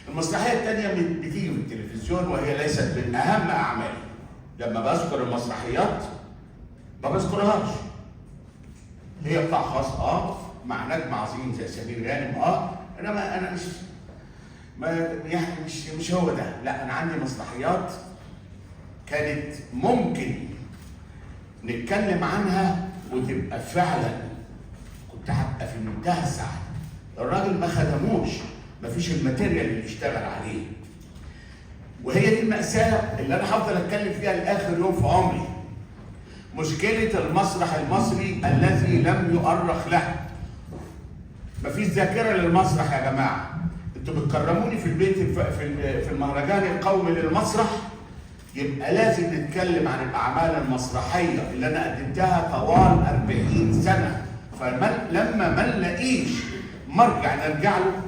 المسرحية الثانية بتيجي في التلفزيون وهي ليست من اهم اعمالي. لما بذكر المسرحيات ما بذكرهاش. هي قطاع خاص مع نجم عظيم زي سمير غانم، انما انا مش ما يعني مش هو ده. لا، انا عندي مسرحيات كانت ممكن نتكلم عنها وتبقى فعلا كنت هبقى في منتهى السعادة. الراجل ما خدموش، ما فيش ال material اللي اشتغل عليه. وهي دي المأساة اللي أنا هفضل أتكلم فيها لآخر يوم في عمري. مشكلة المسرح المصري الذي لم يؤرخ له. مفيش ذاكرة للمسرح يا جماعة. انتوا بتكرموني في البيت في المهرجان القومي للمسرح، يبقى لازم نتكلم عن الأعمال المسرحية اللي أنا قدمتها طوال 40 سنة. فلما ما نلاقيش مرجع نرجع له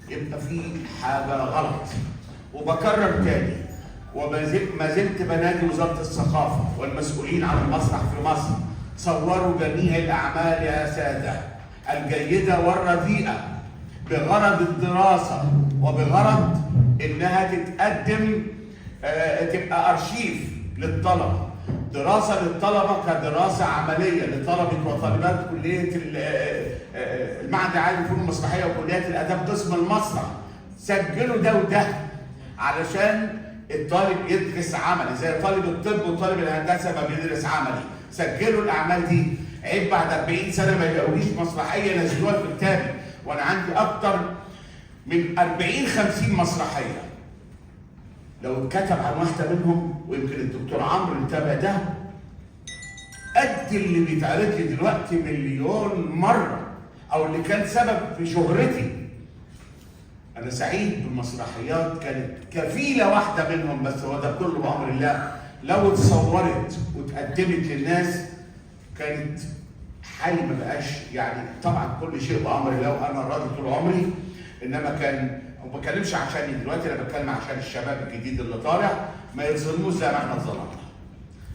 يبقى في حاجة غلط. وبكرر تاني، وما زلت بنادي وزارة الثقافة والمسؤولين عن المسرح في مصر، صوروا جميع الأعمال يا سادة، الجيدة والرديئة، بغرض الدراسة وبغرض إنها تتقدم، تبقى أرشيف للطلبة، دراسة للطلبة كدراسة عملية لطلبة وطالبات كلية المعهد العالي للفنون المسرحية وكليات الآداب قسم المسرح. سجلوا ده وده علشان الطالب يدرس عملي زي طالب الطب وطالب الهندسة ما بيدرس عملي. سجلوا الأعمال دي. عيب بعد 40 سنة ما يلاقوليش مسرحية نزلوها في كتابي، وأنا عندي أكتر من 40-50 مسرحية. لو اتكتب عن واحدة منهم، ويمكن الدكتور عمرو متابع ده، قد اللي بيتعرض لي دلوقتي مليون مرة، أو اللي كان سبب في شهرتي. أنا سعيد بمسرحيات كانت كفيلة واحدة منهم، بس هو ده كله بأمر الله. لو اتصورت واتقدمت للناس كانت حالي ما بقاش، يعني طبعا كل شيء بأمر الله وأنا راضي طول عمري، إنما كان ما بتكلمش عشاني دلوقتي، أنا بتكلم عشان الشباب الجديد اللي طالع ما يتظلموش زي ما احنا اتظلمنا.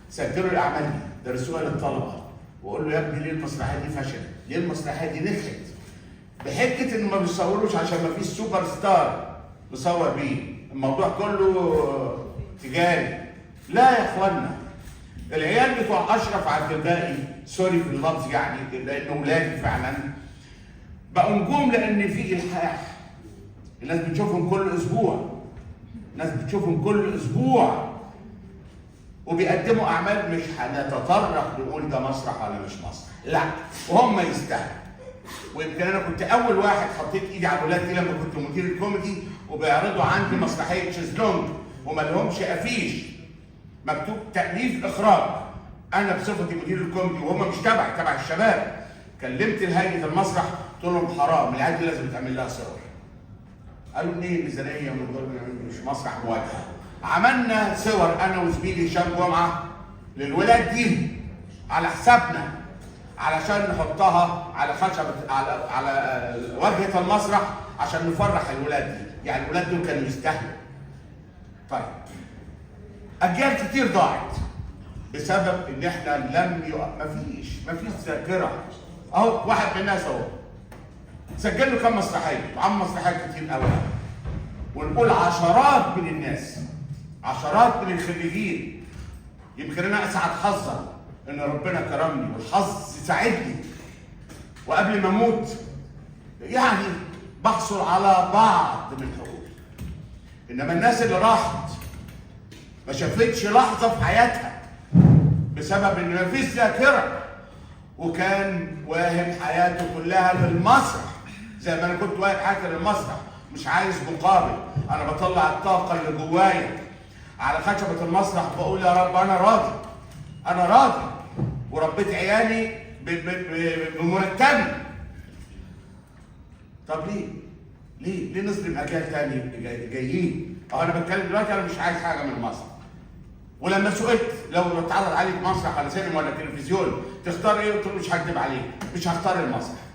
سجلوا الأعمال دي، درسوها للطلبة، وقول له يا ابني ليه المسرحية دي فشلت؟ ليه المسرحية دي نجحت؟ بحجة إنه ما بيصوروش عشان ما فيش super star مصور بيه، الموضوع كله تجاري. لا يا إخوانا، العيال بتوع أشرف عبد الباقي، sorry في اللفظ يعني لأنه ولادي فعلا، بقوا نجوم لأن في إلحاح. الناس بتشوفهم كل أسبوع، الناس بتشوفهم كل أسبوع، وبيقدموا أعمال مش هنتطرق نقول ده مسرح ولا مش مسرح، لا، وهم يستاهلوا. ويمكن انا كنت اول واحد حطيت ايدي على الولاد دي لما كنت مدير الكوميدي، وبيعرضوا عندي مسرحية شيزلونج وما لهمش افيش مكتوب تاليف اخراج. انا بصفتي مدير الكوميدي وهم مش تبعي، تبع الشباب، كلمت الهيئة المسرح قلت لهم حرام، العيال دي لازم تعمل لها صور. قالوا ليه ميزانية مش مسرح مواجهة. عملنا صور انا وزميلي هشام جمعه للولاد دي على حسابنا، علشان نحطها على خشبة على واجهة المسرح عشان نفرح الولاد دي. يعني الولاد دول كانوا يستاهلوا. طيب، أجيال كتير ضاعت بسبب إن إحنا لم مفيش ذاكرة. أهو واحد من الناس أهو سجل له كام مسرحية، وعمل مسرحيات كتير قوي، ونقول عشرات من الناس، عشرات من الخريجين. يمكن أنا أسعد حظا إن ربنا كرمني والحظ ساعدني، وقبل ما أموت يعني بحصل على بعض من حقوقي. إنما الناس اللي راحت ما شافتش لحظة في حياتها بسبب إن مفيش ذاكرة، وكان واهب حياته كلها للمسرح زي ما أنا كنت واهب حياتي للمسرح، مش عايز مقابل. أنا بطلع الطاقة اللي جوايا على خشبة المسرح، بقول يا رب أنا راضي، أنا راضي، وربيت عيالي بمرتبي. طب ليه؟ ليه؟ ليه نظلم أجيال تاني جايين؟ أنا بتكلم دلوقتي، أنا مش عايز حاجة من مصر. ولما سئلت لو اتعرض عليك مسرح ولا سينما ولا تلفزيون تختار إيه؟ قلت له مش هكدب عليك، مش هختار المسرح.